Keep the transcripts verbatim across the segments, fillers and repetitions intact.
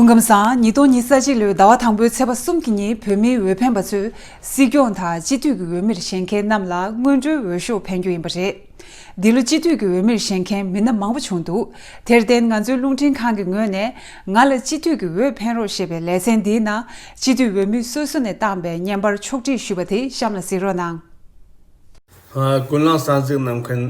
སྐུ་ཁམས་བཟང་། ཉིས་སྟོང་ཉི་ཤུ་རྩ་གཅིག་ལོའི་ཟླ་བ་དང་པོའི་ཚེས་པ་གསུམ་གྱི་ཉིན་བོད་མིའི་འོས་འཕེན་པ་ཚོས་སྲིད་སྐྱོང་དང་སྤྱི་འཐུས་ཀྱི་འོས་མིར་བཞེངས་མཁན་རྣམས་ལ་སྔོན་འགྲོའི་འོས་ཤོག་འཕེན་རྒྱུ་ཡིན་པ་རེད། འདི་ལོ་སྤྱི་འཐུས་ཀྱི་འོས་མིར་བཞེངས་མཁན་མི་སྣ་མང་པོ་བྱུང་འདུག་དེར་བརྟེན་ང་ཚོའི་རླུང་འཕྲིན་ཁང་གི་ངོས་ནས་ང་ལ་སྤྱི་འཐུས་ཀྱི་འོས་འཕེན་རོགས་ཞེས་པའི་ལེ་ཚན་འདིའི་ནང་སྤྱི་འཐུས་འོས་མི་སོ་སོ་ནས་བཏང་པའི་བརྙན་པར་ཕྱོགས་སྒྲིག་ཞུས་པ་དེ་གཤམ་ལ་གཟིགས་རོགས་གནང་། ཨ། ཀུན་གླེང་གསན་གཟིགས་གནང་མཁན་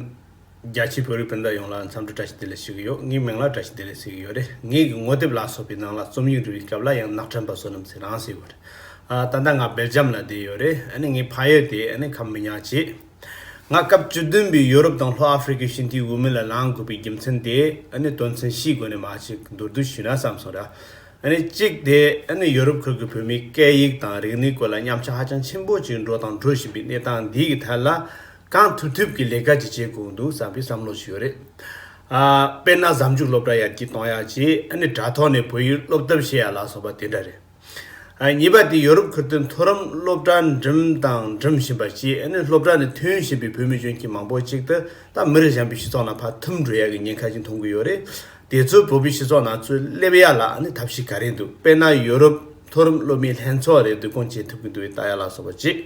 རྒྱ་ཆེའི་བོད་རིགས་སྤུན་ཟླ་ཡོངས་ལ་འཚམས་འདྲི་བཀྲ་ཤིས་བདེ་ལེགས་ཞུ་གི་ཡོད། ངའི་མིང་ལ་བཀྲ་ཤིས་བདེ་ལེགས་ཟེར་གྱི་ཡོད་རེད། ངེད་ཀྱི་ངོ་དེབ་ལ་སོགས་པའི་ནང་ལ་རྩོམ་ཡིག་འབྲི་བའི་སྐབས་ལ་ཡང་ནག་ཕྲན་པ་བསོད་ནམས་ཚེ་རིང་ཟེར་གྱི་ཡོད་རེད། ཨ། ད་ལྟ་ང་སྦེལ་ཇམ་ལ་བསྡད་ཡོད་རེད། ཨ་ནི་ངའི་ཕ་ཡུལ་དེ་ཨ་ནི་ཁམས་མི་ཉག་བྱེད། ང་སྐབས་བཅུ་བདུན་པའི་ཡོ་རོབ་དང་ལྷོ་ཨ་ཧྥེ་རི་ཀའི་སྤྱི་འཐུས་འོས་མི་ལ་ལངས་དགོས་པའི་རྒྱུ་མཚན་དེ་ཨ་ནི་དོན་ཚན་བཞིའི་སྒོ་ནས་མར་ཅིག་མདོར་བསྡུས་ཞུས་ན་བསམ་སོང་ར། ཨ་ནི་གཅིག་དེ་ཨ་ནི་ཡོ་རོབ་ཁུལ་གྱི་བོད་མིའི་སྐད་ཡིག་དང་རིག་གནས་སྐོར་ལ་ཉམས་ཆག་ཧ་ཅང་ཆེན་པོ་ཅིག་འགྲོ་དང་འགྲོ་བཞིན་པའི་གནས་སྟངས་འདི་གི་ཐད་ལ་གང་ཐུབ་ཐུབ་ཀྱི་ལས་ཀ་ཅིག་བྱེད་དགོས་འདུག་བསམ་པའི་བསམ་བློ་ཞིག་ཡོད་རེད། ཨ། དཔེར་ན་གཟའ་མཇུག་སློབ་གྲྭ་ཡར་རྒྱས་གཏོང་ཡག་ཅིག་ཨ་ནི་དྲ་ཐོག་ནས་བོད་ཡིག་སློབ་ཐབས་བྱེད་ཡག་ལ་སོགས་པ་དེ་འདྲ་རེད། ཨ། གཉིས་པ་དེ་ཡོ་རོབ་ཁུལ་དུ་མཐོ་རིམ་སློབ་གྲྭ་འགྲིམ་དང་འགྲིམ་བཞིན་པ་ཅིག་ཨ་ནི་སློབ་གྲྭ་ནས་ཐོན་བཞིན་པའི་བོད་མི་གཞོན་སྐྱེས་མང་པོ་ཅིག་ཏུ་ད་མི་རིགས་གཞན་པའི་སྤྱི་ཚོགས་ནང་ཕར་ཐིམ་འགྲོ་ཡག་གི་ཉེན་ཁ་ཅིག་མཐོང་གི་ཡོད་རེད། དེ་ཚོ་བོད་པའི་སྤྱི་ཚོགས་ནང་ཚུར་སླེབས་ཡག་ལ་ཨ་ནི་ཐབས་ཤེས་ག་རེ་འདུག་དཔེར་ན་ཡོ་རོབ་མཐོ་རིམ་སློབ་མའི་ལྷན་ཚོགས་རེ་བསྡུ་སྐོང་བྱེད་ཐུབ་ཀྱི་འདུག་བའི་ལྟ་ཡག་ལ་སོགས་པ་ཅིག་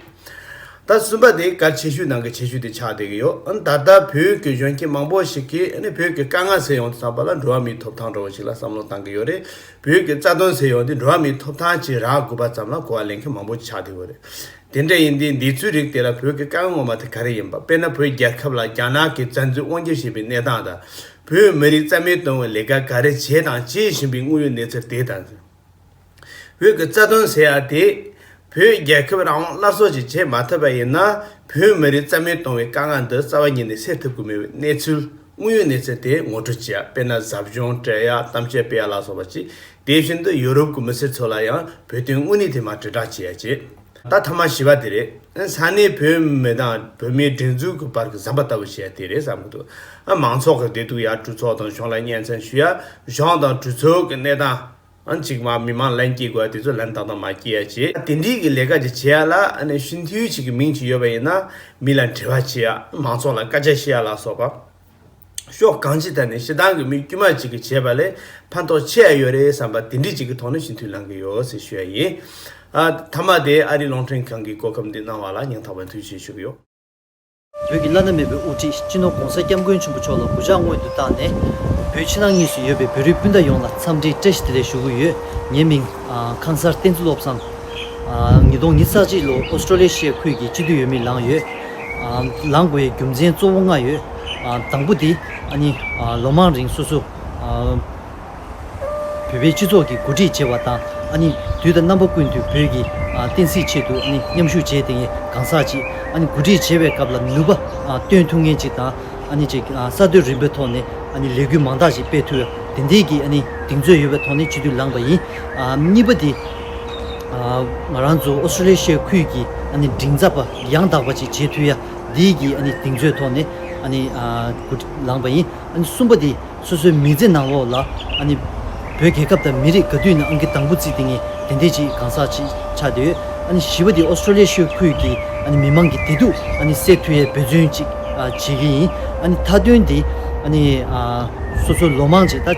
ད་གསུམ་པ་དེ་གལ་ཆེ་ཤོས་ནང་གི་ཆེ་ཤོས་དེ་ཆགས་བསྡད་ཀྱི་ཡོད། ཨ་ནི་ད་ལྟ་བོད་ཀྱི་གཞོན་སྐྱེས་མང་པོ་ཞིག་གིས་ཨ་ནི་བོད་ཀྱི་དཀའ་ངལ་སེལ་ཡོང་དུས་ཙམ་པ་ལ་འགྲོ་བ་མིའི་ཐོབ་ཐང་འདྲ་བོ་ཞིག་ལ་བསམ་བློ་བཏང་གི་ཡོད་རེད། བོད་ཀྱི་རྩ་དོན་སེལ་ཡོང་དུས་འགྲོ་བ་མིའི་ཐོབ་ཐང་ཅིག་རག་དགོས་པ་ཙམ་ལ་གོ་བ་ལེན་མཁན་མང་པོ་ཆགས་བསྡད་ཡོད་རེད། དེ་འདྲ་ཡིན་དུས་འདི་ཚོའི་རིགས་དེ་ལ་བོད་ཀྱི་དཀའ་ངལ་ངོ་མ་དེ་ག་རེ་ཡིན་པ། དཔེར་ན་བོད་རྒྱལ་ཁབ་ལ་རྒྱ་ནག་གིས་བཙན་འཛུལ་དབང་སྒྱུར་བྱེད་པའི་གནས་སྟངས་དང་། བོད་མི་རིགས་རྩ་མེད་གཏོང་བའི་ལས་ཀ་ག་རེ་བྱས་དང་བྱེད་བཞིན་པའི་དངོས་ཡོད་གནས་ཚུལ་དེ་དང་། བོད་ཀྱི་རྩ་དོན་ཟེར་ཡག་དེ། བོད་རྒྱལ་ཁབ་རང་དབང་སླར་གསོ་ཅིག་བྱེད་མ་ཐུབ་པ་ཡིན་ན། བོད་མི་རིགས་རྩ་མེད་གཏོང་བའི་དཀའ་ངལ་འདི་རྩ་བ་ཉིད་ནས་སེལ་ཐུབ་ཀྱི་མེད་པའི་གནས་ཚུལ་དངོས་ཡོད་གནས་ཚུལ་དེ་ངོ་སྤྲོད་བྱེད་ཡག་དཔེར་ན་ཟབ་སྦྱོང་སྤྲད་ཡག་གཏམ་བཤད་སྤེལ་ཡག་ལ་སོགས་པ་ཅིག་དེ་བཞིན་དུ་ཡོ་རོབ་ཀྱི་མི་སེར་ཚོ་ལ་ཡང་བོད་དོན་དངོས་གནས་དེ་མར་དྲིལ་བསྒྲགས་བྱེད་ཡག་ཅིག་ད་ཐ་མ་བཞི་པ་དེ་རེད། ས་གནས་བོད་མི་དང་བོད་མིའི་སྒྲིག་འཛུགས་ཀྱི་བར་གྱི་ཟམ་པ་ལྟ་བུ་བྱེད་ཡག་དེ་རེད་བསམ་གྱི་འདུག་ཨ། མང་ཚོགས་ཀྱི་བདེ་སྡུག་ཡག་གྲོས་ཚོགས་དང་གཞུང་ལ་སྙན་སེང་ཞུ་ཡག་གཞུང་དང་གྲོས་ཚོགས་ཀྱི་གནས་སྟངས། ཨ། གཅིག་མ་མི་མང་ལན་སྐྱེལ་དགོས་པ་དེ་ཚོ་ལན་ཏག་ཏག་མ་སྐྱེལ་ཡ་བྱེད། དེ་འདྲའི་གི་ལས་ཀ་ཅིག་བྱེད་ཡ་ལ་ཨ་ནི་སྤྱི་འཐུས་ཅིག་གི་མིང་ཅིག་ཡོད་པ་ཡིན་ན། མི་ལ་འབྲེལ་བ་བྱེད་ཡ། མང་ཚོགས་ལ་སྐད་ཆ་བཤད་ཡ་ལ་སོགས་པ། ཕྱོགས་གང་ཅི་ཐད་ནས་སྤྱི་བཏང་གི་མི་དཀྱུས་མ་ཅིག་གིས་བྱས་པ་ལས་ཕན་ཐོགས་ཆེ་ཡ་ཡོད་རེད་བསམ་པ་དེ་འདྲའི་ཅིག་གི་ཐོག་ནས་སྤྱི་འཐུས་ལངས་གི་ཡོད་ཟེར་ཞུ་ཡ་ཡིན། ཨ། མཐའ་མ་དེ་ཨ་རིའི་རླུང་འཕྲིན་ཁང་གི་གོ་སྐབས་འདི་གནང་བ་ལ་སྙིང་ཐག་པ་ནས་ཐུགས་རྗེ་ཆེ་ཞུ་གི་ཡོད། བོད་ཀྱི་བླ་ན་མེད་པའི་དབུ་ཁྲིད་སྤྱི་ནོར་༧གོང་ས་༧སྐྱབས་མགོན་ཆེན་པོ་མཆོག་ལ་གུས་ཕྱག་སྔོན་དུ་བཏང་ནས། བོད་ཕྱི་ནང་གཉིས་སུ་ཡོད་པའི་བོད་རིགས་སྤུན་ཟླ་ཡོངས་ལ་འཚམས་འདྲིའི་བཀྲ་ཤིས་བདེ་ལེགས་ཞུ་གི་ཡོད། ངའི་མིང་ཨ་ཁང་གསར་བསྟན་འཛིན་བློ་བཟང་། ཨ་ཉིས་སྟོང་ཉི་ཤུ་རྩ་གཅིག་ལོ་ཨོ་སི་ཀྲོ་ལི་ཤི་ཡའི་ཁུལ་གྱི་སྤྱི་འཐུས་འོས་མི་ལངས་ཡོད། ཨ་ལངས་དགོས་པའི་རྒྱུ་མཚན་གཙོ་བོ་ལྔ་ཡོད། ཨ་དང་པོ་དེ་ཨ་ནི་ཨ་ལོ་མང་རིང་སོ་སོ་ཨ་བོད་པའི་སྤྱི་ཚོགས་ཀྱི་འགོ་ཁྲིད་བྱས་པ་དང་། ཨ་ནི་དུས་དང་རྣམ་པ་ཀུན་ཏུ་བོད་ཀྱི་ཨ་བསྟན་སྲིད་ཆེད་དུ་ཨ་ནི་མཉམ་ཞུགས་བྱས་བསྡད་མཁན་གང་ཟག་ཅིག་ཨ་ནི་འགོ་ཁྲིད་བྱེད་པའི་སྐབས་ལ་ནུས་པ་ཨ་བཏོན་ཐུབ་མཁན་ཅིག་དང་། ཨ་ནི་ཅིག་ཨ་གསར་གཏོད་རིམ་པའི་ཐོག་ནས་ཨ་ནི་ལས་འགུལ་མང་དག་ཅིག་སྤེལ་ཐུབ་པའི་དེ་འདྲའི་གི་ཨ་ནི་གདེང་ཚོད་ཡོད་པའི་ཐོག་ནས་སྤྱི་འཐུས་ལངས་པ་ཡིན། ཨ་གཉིས་པ་དེ་ཨ་ང་རང་ཚོ་ཨོ་སི་ཀྲོ་ལི་ཤི་ཡའི་ཁུལ་གྱི་ཨ་ནི་མགྲིན་ཚབ་པ་ཡང་དག་པ་ཅིག་བྱེད་ཐུབ་ཡ་འདིའི་གི་ཨ་ནི་གདེང་ཚོད་ཐོག་ནས་ཨ་ནི་ཨ་འགོ་ཁྲིད་ལངས་པ་ཡིན། ཨ་ནི་གསུམ་པ་དེ། སོ་སོའི་མི་ཚེ་ནང་ལོགས་ལ་ཨ་ནི་བོད་རྒྱལ་ཁབ་དང་མི་རིགས་ག་དུས་ནས་ཨང་ཀི་དང་པོ་བརྩིས་བསྡད་མཁན་དེ་འདྲས་ཅིག་གང་ཟག་ཅིག་ཆགས་བསྡད་ཡོད། ཨ་ནི་བཞི་པ་དེ་ཨོ་སི་ཀྲོ་ལི་ཤི་ཡའི་ཁུལ་གྱི་ཨ་ནི་མི་མང་གི་བདེ་སྡུག་ཨ་ནི་སེལ་ཐུབ་ཡའི་འབད་བརྩོན་ཅིག་ཨ་བྱེད་ཀྱི་ཡིན། ཨ་ནི་མཐའ་དོན་དེ་ཨ་ནི་ཨ་སོ་སོ་ལོ་མང་ཅིག་ད་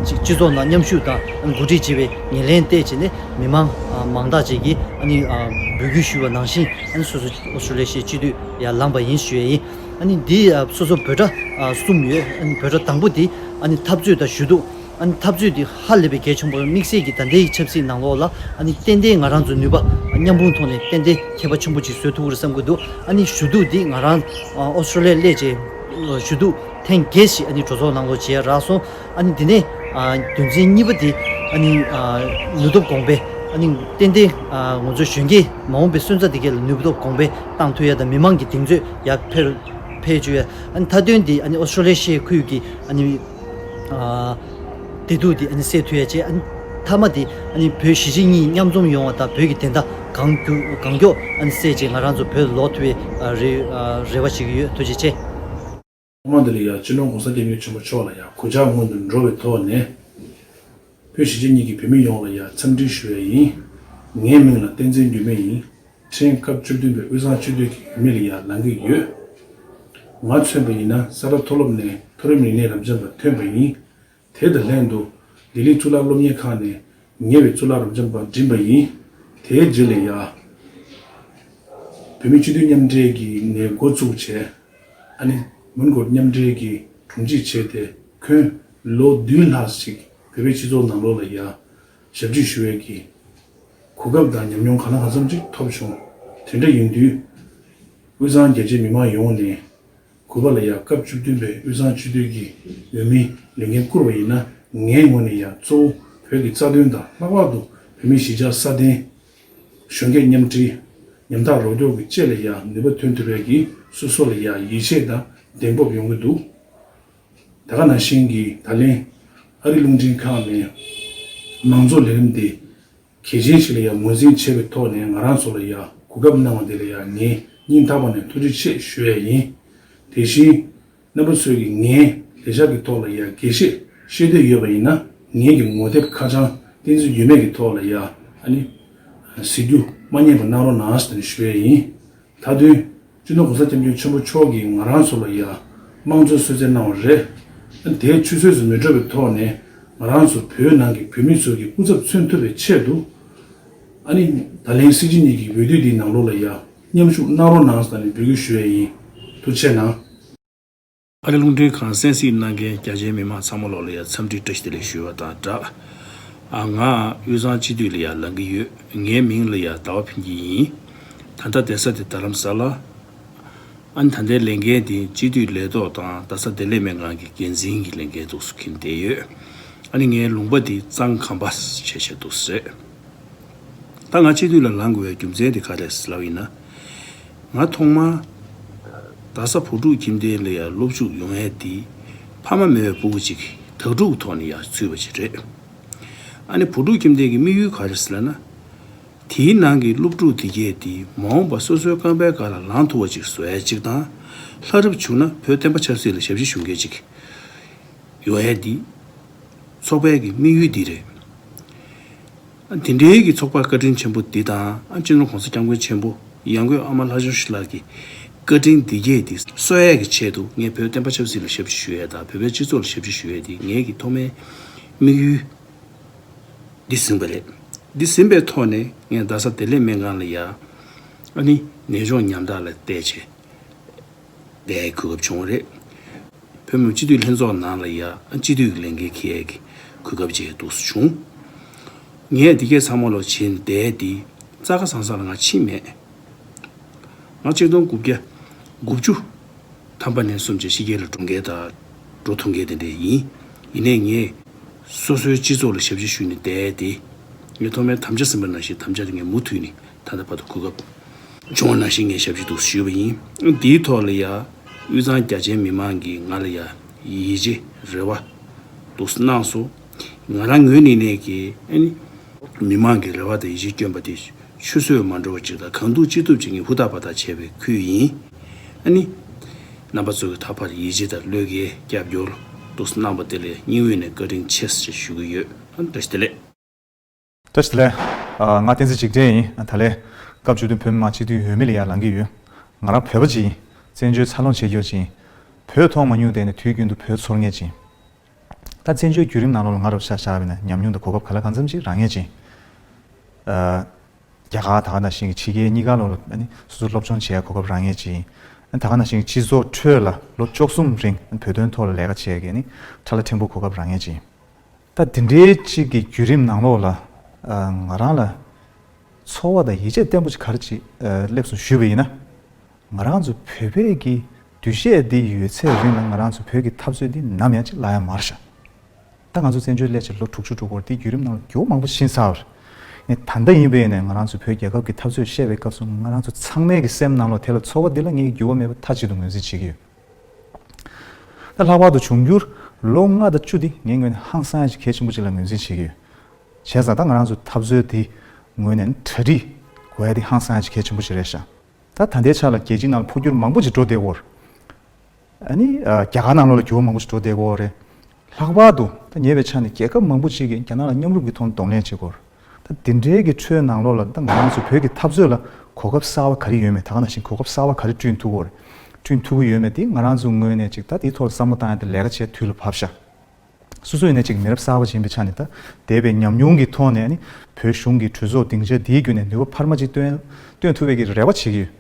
ཅིག་སྤྱི་ཚོགས་ནང་མཉམ་ཞུགས་དང་ཨ་ནི་འགོ་ཁྲིད་བྱེད་པའི་ཉེར་ལེན་བལྟས་བྱས་ནས་མི་མང་ཨ་མང་དག་ཅིག་གིས་ཨ་ནི་ཨ་འབོད་སྐུལ་ཞུས་པ་ནང་བཞིན་ཨ་ནི་སོ་སོ་ཨོ་སི་ཀྲོ་ལི་ཤི་ཡའི་སྤྱི་འཐུས་ཡར་ལངས་པ་ཡིན་ཞུ་ཡ་ཡིན། ཨ་ནི་འདི་ཨ་སོ་སོ་འབོད་སྒྲ་ཨ་གསུམ་ཡོད། ཨ་ནི་འབོད་སྒྲ་དང་པོ་འདི་ཨ་ནི་འཐབ་རྩོད་དང་ཞུ་གཏུག་ཨ་ནི་འཐབ་རྩོད་འདི་ཧ་ལས་པའི་གལ་ཆེན་པོ་དམིགས་བསལ་གྱི་ད་ལྟའི་ཆབ་སྲིད་ནང་ལོགས་ལ་ཨ་ནི་ཏན་ཏན་ང་རང་ཚོ་ནུས་པ་མཉམ་སྤུངས་ཐོག་ནས་ཏན་ཏན་ཁྱད་པར་ཆེན་པོ་ཅིག་བཟོ་ཐུབ་ཀྱི་རེད་བསམ་གྱི་འདུག་ཨ་ནི་ཞུ་གཏུག་འདི་ང་རང་ཨ་ཨོ་སི་ཀྲོ་ལི་ཡར་སླེབས་རྗེས་ཞུ་གཏུག་ཐེངས་བརྒྱད་ཞིག་ཨ་ནི་གྲོས་ཚོགས་ནང་ལོགས་བྱས་རག་སོང་། ཨ་ནི་འདི་ནས་ཨ་དོན་ཚན་གཉིས་པ་འདི་ཨ་ནི་ཨ་ནུས་སྟོབས་གོང་འཕེལ། ཨ་ནི་ཏན་ཏན་ཨ་ང་ཚོ་གཞོན་སྐྱེས་མ་འོངས་པའི་སོན་རྩ་འདི་གས་ལ་ནུས་སྟོབས་གོང་འཕེལ་བཏང་ཐུབ་ཡ་དང་མི་མང་གི་གདེང་ཚོད་ཡར་འཕེལ་འཕེལ་བཅུག་ཡ། ཨ་ནི་མཐའ་དོན་འདི་ཨ་ནི་ཨོ་སི་ཀྲོ་ལི་ཤི་ཡའི་ཁུལ་གྱི་ཨ་ནི་ཨ་བདེ་སྡུག་འདི་ཨ་ནི་སེལ་ཐུབ་ཡ་བྱས། ཨ་ནི་མཐའ་མ་འདི་ཨ་ནི་བོད་གཞིས་བྱེས་གཉིས་མཉམ་འཛོམས་ཡོང་བ་དང་བོད་ཀྱི་བདེན་མཐའ་གང་མགྱོགས་གང་མགྱོགས་ཨ་ནི་སེལ་བྱས་ང་རང་ཚོ་བོད་ལ་ལོག་ཐུབ་པའི་ཨ་རེ་ཨ་རེ་བ་བྱེད་ཀྱི་ཡོད། ཐུགས་རྗེ་ཆེ། ཐོག་མ་དེ་ལ་ཡང་སྤྱི་ནོར་༧གོང་ས་༧སྐྱབས་མགོན་ཆེན་པོ་མཆོག་ལ་ཡང་གུས་ཕྱག་སྔོན་དུ་འགྲོ་བའི་ཐོག་ནས། བོད་གཞིས་བྱེས་གཉིས་ཀྱི་བོད་མི་ཡོངས་ལ་ཡང་འཚམས་འདྲི་ཞུ་ཡ་ཡིན། ངའི་མིང་ལ་བསྟན་འཛིན་འགྱུར་མེད་ཡིན། ཕྲན་སྐབས་བཅུ་བདུན་པའི་དབུས་གཙང་སྤྱི་འཐུས་ཀྱི་འོས་མི་ལ་ཡང་ལངས་ཀྱི་ཡོད། ང་མཚོན་པ་ཡིན་ན་ས་རཱ་མཐོ་སློབ་ནས་མཐོ་རིམ་རིག་གནས་རབ་འབྱམས་པ་ཐོན་པ་ཡིན། དེ་དང་ལྷན་དུ་ལྡི་ལི་གཙུག་ལག་སློབ་གཉེར་ཁང་ནས་ ཉེ་བའི་གཙུག་ལག་རབ་འབྱམས་པ་འགྲིམས་པ་ཡིན། དེའི་རྗེས་ལ་ཡ། བོད་མི་སྤྱི་འཐུས་མཉམ་འབྲེལ་གྱི་ནས་འགོ་བཙུགས་བྱས། ཨ་ནི། མོན་གྷོ་མཉམ་འབྲེལ་གྱི་དྲུང་ཆེ་བྱས་ཏེ་ཁོས་ལོ་བདུན་ལྷག་ཅིག་བོད་པའི་སྤྱི་ཚོགས་ནང་ལོགས་ལ་ཡ། ཞབས་ཕྱི་ཞུ་བའི་གི་གོ་སྐབས་དང་ཉམས་མྱོང་གང་ལ་གང་འཚམ་ཅིག་ཐོབ་བྱུང་། དེ་འདྲ་ཡིན་དུས། དབུས་གཙང་རྒྱ་ཆེའི་མི་མང་ཡོངས་ནས། གུས་པ་ལ་ཡ་སྐབས་བཅུ་བདུན་པའི་དབུས་གཙང་སྤྱི་འཐུས་ཀྱི་འོས་མིའི་ལས་འགན་བསྐུར་བ་ཡིན་ན། ངའི་ངོས་ནས་ཡ་གཙོ་བོ་བོད་ཀྱི་རྩ་དོན་དང་། ལྷག་པར་དུ་བོད་མིའི་གཞིས་ཆགས་སྲ་བརྟན། གཞོན་སྐྱེས་མཉམ་འཁྲིད། ཉམ་ཐག་རོགས་སྐྱོར་གྱི་ཆེད་ལ་ཡ་ནུས་པ་ཐོན་ཐུབ་པའི་གི་སོ་སོ་ལ་ཡ་ཡིད་ཆེས་དང་གདེང་སྤོབས་ཡོང་གི་འདུག། ད་ག་ནང་བཞིན་གྱི་ད་ལན་ཨ་རི་རླུང་འཕྲིན་ཁང་ནས་མང་གཙོ་ལས་རིམ་འདི་གལ་ཆེན་ཞིག་ལ་ཡ་ངོས་འཛིན་བྱས་པའི་ཐོག་ནས་ང་རང་ཚོ་ལ་ཡ་གོ་སྐབས་གནང་བ་འདི་ལ་ཡ་ངས་སྙིང་ཐག་པ་ནས་ཐུགས་རྗེ་ཆེ་ཞུ་ཡས་ཡིན། དེ་བཞིན། རྣམ་པ་ཚོས་ཀྱིས་ངའི་ལས་འཆར་གྱི་ཐོག་ལ་ཡ་དགེ་བཤེས་ཤེས་འདོད་ཡོད་པ་ཡིན་ན། ངེད་ཀྱི་ངོ་དེབ་ཁ་བྱང་བསྟན་འཛིན་འགྱུར་མེད་ཀྱི་ཐོག་ལ་ཡ། ཨ་ནི། གཟིགས་རྒྱུ་མ་བསྙེལ་བ་གནང་རོགས་གནང་ཟེར་ནས་ཞུ་ཡས་ཡིན། མཐའ་དོན། སྤྱི་ནོར་༸གོང་ས་༸སྐྱབས་མགོན་ཆེན་པོ་མཆོག་གིས་ང་རང་ཚོ་ལ་ཡ། དམངས་གཙོའི་གསོལ་སྩལ་གནང་བ་རེད། ཨ་ནི་དེའི་ཆུད་ཟོས་སུ་མི་འགྲོ་བའི་ཐོག་ནས། ང་རང་ཚོ་བོད་ནང་གི་བོད་མི་ཚོ་གི་སྐུ་ཚབ་མཚོན་ཐུབ་པའི་ཆེད་དུ། ཨ་ནི། ད་ལན་སྲིད་སྤྱི་གཉིས་ཀྱི་འོས་བསྡུ་འདིའི་ནང་ལོགས་ལ་ཡ། མཉམ་ཞུགས་གནང་རོགས་གནང་ཟེར་ནས་འབོད་སྐུལ་ཞུ་ཡས་ཡིན། ཐུགས་རྗེ་གནང་། ཨ་རི་རླུང་འཕྲིན་ཁང་གསན་གཟིགས་གནང་མཁན་རྒྱ་ཆེའི་མི་མང་ཚང་མ་ལོག་ལ་ཡ་འཚམས་འདྲི་བཀྲ་ཤིས་བདེ་ལེགས་ཞུ་བ་དང་སྦྲགས། ཨ། ང་དབུས་གཙང་སྤྱི་འཐུས་ལ་ཡ་ལངས་ཀྱི་ཡོད། ངའི་མིང་ལ་ཡ་ཟླ་བ་ཕུན་སྐྱིད་ཡིན། ད་ལྟ་བསྡད་ས་དེ་རྡ་རམ་ས་ལ། ཨ་ནི་ད་ལྟའི་ལས་འགན་དེ་སྤྱི་འཐུས་ལས་ཐོག་དང་རྡ་ས་བདེ་ལེགས་སྨན་ཁང་གི་འགན་འཛིན་གྱི་ལས་འགན་འདུག་སེ་འཁྱེར་བསྡད་ཡོད། ཨ་ནི་ངའི་ལུང་པ་དེ་གཙང་ཁམས་པ་བྱས་བྱས་འདུག་སེ་རེད། ད་ང་སྤྱི་འཐུས་ལ་ལངས་དགོས་པའི་རྒྱུ་མཚན་དེ་ག་རེ་རེད་ལབ་ཡིན་ན། ང་ཐོག་མར་རྡ་ས་བུ་ཕྲུག་ཁྱིམ་སྡེ་ལ་ཡ་སློབ་ཞུགས་ཡོང་ཡས་དེ་ཕ་མ་མེད་པའི་སྤུ་གུ་ཅིག་གི་དྭགས་ཕྲུག་གི་ཐོག་ནས་ཡར་ཚུད་པ་ཅིག་རེད། ཨ་ནི་བུ་ཕྲུག་ཁྱིམ་སྡེ་གི་དམིགས་ཡུལ་ག་རེ་རེད་ཟེར་ལབ་ན། དེའི་ནང་གི་སློབ་ཕྲུག་དེ་གས་དེ་མ་འོངས་པ་སོ་སོའི་རྐང་པའི་སྒང་ལ་ལངས་ཐུབ་པ་ཅིག་བཟོ་ཡས་ཅིག་དང་། ལྷ་རབ་བྱུང་ན་བོད་བསྟན་པ་ཆབ་སྲིད་ལ་ཞབས་ཕྱི་ཞུ་མཁན་ཅིག་ཡོང་ཡས་དེ་ཚོགས་པའི་གི་དམིགས་ཡུལ་འདི་རེད། དེ་འདྲའི་གི་ཚོགས་པ་བཀའ་དྲིན་ཆེན་པོ་འདི་དང་། ཨ། སྤྱི་ནོར་༸གོང་ས་༸སྐྱབས་མགོན་ཆེན་པོ། ཡང་སྒོས་ཨ་མ་ལྷ་ཆོས་ལགས་ཀྱི་བཀའ་དྲིན་འདི་གས་དེ་གསོ་ཡས་ཀྱི་ཆེད་དུ། ངས་བོད་བསྟན་པ་ཆབ་སྲིད་ལ་ཞབས་ཕྱི་ཞུ་ཡས་དང་། བོད་པའི་སྤྱི་ཚོགས་ལ་ཞབས་ཕྱི་ཞུ་ཡས་དེ་ངའི་གི་ཐོག་མའི་དམིགས་ཡུལ་འདི་ཟིན་པ་རེད། འདི་ཟིན་པའི་ཐོག་ནས་ངས་རྡ་ས་བདེ་ལེགས་སྨན་ཁང་ལ་ཡ། ཨ་ནི་ནད་གཅོང་ཉམ་ཐག་ལ་བལྟས་བྱས། བསྡད་གོ་སྐབས་བྱུང་བ་རེད། བོད་མི་སྤྱི་འཐུས་ལྷན་ཚོགས་ནང་ལ་ཡ་སྤྱི་འཐུས་ཀྱི་ལས་འགན་འཁྱེར་ཡས་ཀྱི་གོ་སྐབས་ཅིག་འདུག་སེ་བྱུང་། ངས་འདི་གས་ཚང་མ་ལོག་བྱས་ནས་བསྡད་དེ་རྩ་ཁ་ཚང་ས་ལ་ང་ཕྱིན་མེད། ང་ཆིག་སྟོང་དགུ་བརྒྱ་དགུ་བཅུ་ཐམ་པ་ནས་བཟུང་བྱས་ཕྱི་རྒྱལ་ལ་འགྲོ་མཁན་དང་འགྲོ་ཐུབ་མཁན་དེ་འདྲ་ཡིན། ཡིན་ནའི་ངས་སོ་སོའི་སྤྱི་ཚོགས་ལ་ཞབས་ཕྱི་ཞུས་ནས་བསྡད་དེ། ངས་ཐོག་མའི་དམ་བཅའ་ཟིན་པ་ནང་བཞིན་དམ་བཅའ་དེ་ངས་མུ་མཐུད་ནས་ད་ལྟ་བར་དུ་གོ་སྐབས་བྱུང་བ་ནང་བཞིན་ངས་ཞབས་ཕྱི་འདུག་ཞུས་པ་ཡིན། འདིའི་ཐོག་ལ་ཡ་དབུས་གཙང་རྒྱ་ཆེའི་མི་མང་གིས་ང་ལ་ཡ་ཡིད་ཆེས་རེ་བ་འདུག་གནང་སོང་། ང་རང་ངོས་ནས་ནས་ཀྱི་ཨ་ནི་མི་མང་གི་རེ་བ་དང་ཡིད་ཆེས་བསྐྱོན་པ་དེ་ཆུད་ཟོས་མ་འགྲོ་བ་ཅིག་དང་། གང་ཐུབ་ཅི་ཐུབ་ཅིག་ངས་ཧུར་ཐག་འབད་ཐག་བྱས་པའི་ཁུལ་ཡིན། ཨ་ནི། རྣམ་པ་ཚོ་གི་ད་བར་ཡིད་ཆེས་དང་བློས་འགེལ་རྒྱབ་སྐྱོར་འདུག་གནང་བ་དེ་ལ་སྙིང་དབུས་ནས་བཀའ་དྲིན་ཆེ་ཞེས་ཞུ་གི་ཡོད། བཀྲ་ཤིས་བདེ་ལེགས། བཀྲ་ཤིས་བདེ་ལེགས། ཨ། ང་བསྟན་འཛིན་འཇིགས་བྲལ་ཡིན། ད་ལན་སྐབས་བཅུ་བདུན་བོད་མི་མང་སྤྱི་འཐུས་འོས་མི་ལ་ཡར་ལངས་ཀྱི་ཡོད། ང་རང་བོད་པ་ཅིག་ཡིན། བཙན་བྱོལ་འཚར་ལོངས་བྱེད་རྒྱུ་ཅིག་ཡིན། བོད་མཐོང་མ་མྱོང་དེ་ནས་དུས་རྒྱུན་དུ་བོད་ཚོར་མཁན་ཅིག་ཡིན། ད་བཙན་བྱོལ་བརྒྱུད་རིམ་ནང་ལོགས་ལ་ང་རང་ཆ་བཞག་པ་ཡིན་ན་ཉམས་མྱོང་དང་གོ་སྐབས་ག་ལ་གང་འཚམ་ཅིག་རག་མཁན་ཅིག་ཡིན། ཨ། རྒྱ་གར་ད་ག་ནང་བཞིན་གྱི་ཕྱི་རྒྱལ་གཉིས་ཀ་ལོགས་ལ་ཨ་ནི་སོ་སོ་སློབ་སྦྱོང་བྱེད་ཡ་གོ་སྐབས་རག་མཁན་ཅིག་ཡིན། ཨ་ནི་ད་ག་ནང་བཞིན་གྱི་སྤྱི་ཚོགས་ཁྲོད་ལ་ལོ་བཅུ་གསུམ་རིང་བོད་དོན་ཐོག་ལ་ལས་ཀ་བྱེད་ཡ་གི་ཨ་ནི་ཁྲ་ལ་ཕྲན་བུ་གོ་སྐབས་རག་མཁན་ཅིག་ཡིན། ད་དེ་འདྲའི་གཅིག་གི་བརྒྱུད་རིམ་ནང་ལོགས་ལ་ང་རང་ལ་ཚོར་བ་དང་ཡིད་ཆེས་བརྟན་པོ་ཅིག་ག་རེ་ཅིག་སླེབས་སོང་ཞུས་པ་ཡིན་ན། ང་རང་ཚོ་བོད་པའི་གི་འདུ་ཤེས་འདི་ཡོད་ཚད་རིང་ལ་ང་རང་ཚོ་བོད་ཀྱི་འཐབ་རྩོད་འདི་ནམ་ཡང་ཅིག་ལ་ཡ་མ་རེད་ཤག་ད་ང་ཚོ་བཙན་བྱོལ་སླེབས་བྱས་ལོ་དྲུག་ཅུ་འགྲོ་གི་ཡོད་རེད། འདི་བརྒྱུད་རིམ་ནང་ལ་འགྱུར་བ་མང་པོ་ཕྱིན་ཚར་བ་རེད། ནས་ད་ལྟ་ཡིན་པ་ཡིན་ནའི་ང་རང་ཚོ་བོད་རྒྱལ་ཁབ་ཀྱི་འཐབ་རྩོད་བཤད་པའི་སྐབས་སུ་ང་རང་ཚོ་ཚང་མའི་གི་སེམས་ནང་ལོགས་དེ་ལ་ཚོར་བ་འདི་ལ་ངས་འགྱུར་བ་མེད་པ་མཐའ་གཅིག་ཏུ་ངོས་འཛིན་བྱེད་ཀྱི་ཡོད། ད་ལྷག་པར་དུ་འབྱུང་འགྱུར་ལོ་ལྔ་དང་བཅུ་འདི་ངའི་ངོས་ནས་ཧང་སང་ཡ་ཅིག་གལ་ཆེན་པོ་ཅིག་ལ་ངོས་འཛིན་བྱེད་ཀྱི་ཡོད། བྱས་ཙང་ད་ང་རང་ཚོ་འཐབ་རྩོད་འདི་ངོས་ནས་གྲ་སྒྲིག་དགོས་ཡ་འདི་ཧང་སང་ཡ་ཅིག་གལ་ཆེན་པོ་ཅིག་རེད་ཤག་ད་ད་ལྟའི་ཆ་ལ་རྒྱལ་སྤྱིའི་ནང་ལ་འཕོ་འགྱུར་མང་པོ་ཅིག་འགྲོ་བསྡད་ཡོད་རེད། ཨ་ནི་ཨ། རྒྱ་གར་ནང་ལོགས་ལ་འགྱུར་བ་མང་པོ་ཞིག་འགྲོ་བསྡད་ཀྱི་ཡོད་རེད། ལྷག་པར་དུ་ད་ཉེ་བའི་ཆར་ནས་རྒྱལ་ཁབ་མང་པོ་ཅིག་གིས་རྒྱ་ནག་ལ་མཉམ་རུབ་ཀྱི་ཐོག་ནས་གདོང་ལེན་བྱེད་ཀྱི་ཡོད་རེད། ད་འདི་འདྲའི་གི་ཁྲོད་ནང་ལོགས་ལ་ད་ང་རང་ཚོ་བོད་ཀྱི་འཐབ་རྩོད་ལ་གོ་སྐབས་གསར་པ་ག་རེ་ཡོད་མེད། ད་ག་ནང་བཞིན་གོ་སྐབས་གསར་པ་ག་རེ་བསྐྲུན་ཐུབ་ཀྱི་ཡོད་རེད། བསྐྲུན་ཐུབ་ཀྱི་ཡོད་མེད་དེ་ང་རང་ཚོའི་ངོས་ནས་ཅིག་ད་དེའི་ཐོག་ལ་བསམ་བློ་བཏང་ཡ་དེ་ལས་ཀ་བྱེད་དུས་ལ་བབས་ཤག་སོ་སོ་ཡིན་ན་ཅིག་མི་རབས་གསར་པ་ཅིག་ཡིན་པའི་ཆ་ནས། ད་འདས་པའི་ཉམས་མྱོང་གི་ཐོག་ནས་ནི་བོད་གཞུང་གི་གྲོས་ཚོགས་སྡིངས་ཆ་འདིའི་བརྒྱུད་ནས་ནུས་པ་འཕར་མ་ཅིག་བཏོན་བཏོན་ཐུབ་པའི་གི་རེ་བ་བྱེད་ཀྱི་ཡོད།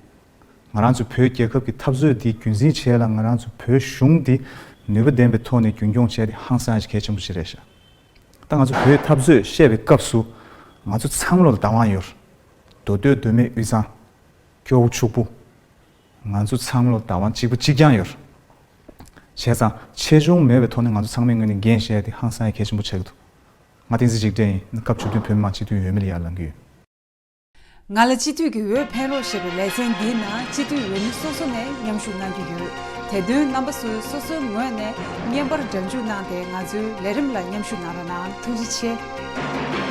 ང་རང་ཚོ་བོད་རྒྱལ་ཁབ་ཀྱི་འཐབ་རྩོད་འདི་རྒྱུན་འཛིན་བྱེད་ཡ་ལ་ང་རང་ཚོ་བོད་གཞུང་འདི་ནུས་པ་ལྡན་པའི་ཐོག་ནས་རྒྱུན་འཁྱོངས་བྱས་ཏེ་ཧང་སང་ཡ་ཞིག་གལ་ཆེན་པོ་ཞིག་རེད་ཤག་ད་ང་ཚོ་བོད་འཐབ་རྩོད་བཤད་པའི་སྐབས་སུ་ང་ཚོ་ཚང་མ་ལ་བདག་དབང་ཡོད། མདོ་སྟོད་མདོ་སྨད་དབུས་གཙང་། སྐྱོ་བོ་ཕྱུག་པོ། ང་ཚོ་ཚང་མ་ལ་བདག་དབང་གཅིག་པ་གཅིག་རྐྱང་ཡོད། བྱས་ཙང་ཆེ་ཆུང་མེད་པའི་ཐོག་ནས་ང་ཚོ་ཚང་མའི་ངོས་ནས་འགན་བཞེས་ཏེ་ཧང་སང་ཡ་གལ་ཆེན་པོ་ཆགས་ཀྱི་འདུག་ང་བསྟན་འཛིན་འཇིགས་བྲལ་ཡིན། སྐབས་བཅུ་བདུན་བོད་མི་མང་སྤྱི་འཐུས་འོས་མི་ལ་ཡར་ལངས་ཀྱི་ཡོད། ང་ལ་སྤྱི་འཐུས་ཀྱི་འོས་འཕེན་རོགས་ཞེས་པའི་ལེ་ཚན་འདིའི་ནང་སྤྱི་འཐུས་འོས་མི་སོ་སོ་ནས་མཉམ་ཞུགས་གནང་རྒྱུ་ཡོད། དེ་དོན་རྣམ་པ་ཚོས་སོ་སོའི་ངོས་ནས་བརྙན་པར་སྒྲ་འཇུག་གནང་སྟེ་ང་ཚོའི་ལས་རིམ་ལ་མཉམ་ཞུགས་གནང་རོགས་གནང་། ཐུགས་རྗེ་ཆེ།